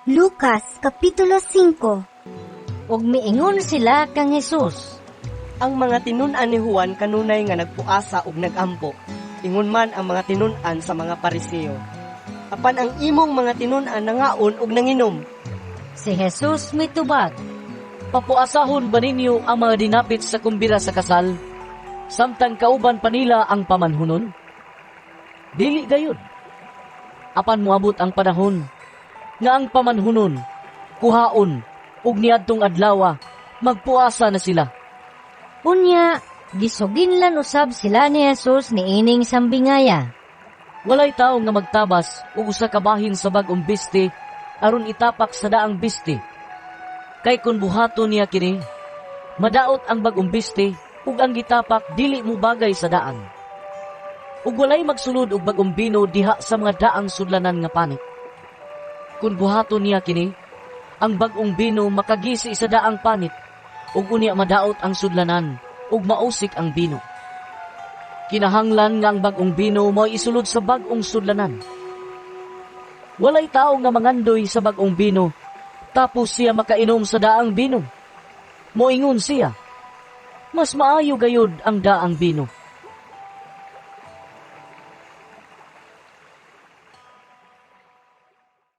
Lucas Kapitulo 5. Ug miingon sila kang Hesus, "Ang mga tinun-an ni Juan kanunay nga nagpuasa ug nagampo, ingon man ang mga tinun-an sa mga Pariseo. Apan ang imong mga tinun-an nangaon ug nanginom." Si Jesus mitubag, "Papuasahon ba ninyo ang mga dinapit sa kumbira sa kasal, samtang kauban pa nila ang pamanhunon? Dili gayud. Apan moabot ang panahon nga ang pamanhunon kuhaon, ug niadtong adlawa magpuasa na sila." Unya, gisuginlan usab sila ni Jesus niining sambingaya. "Walay tawo nga magtabas og usa ka bahin sa bag-ong biste aron itapak sa daang biste. Kay kun buhaton niya kini, madaot ang bag-ong biste ug ang gitapak dili mo bagay sa daan. Ug walay magsulod og bag-ong bino diha sa mga daang sudlanan nga panit. Kun buhaton niya kini, ang bag-ong bino makagisi sa daang panit ug unya madaot ang sudlanan ug mausik ang bino. Kinahanglan nga ang bag-ong bino mo isulod sa bag-ong sudlanan. Walay tao nga mangandoy sa bag-ong bino, tapos siya makainom sa daang bino. Moingon siya, 'Mas maayo gayud ang daang bino.'"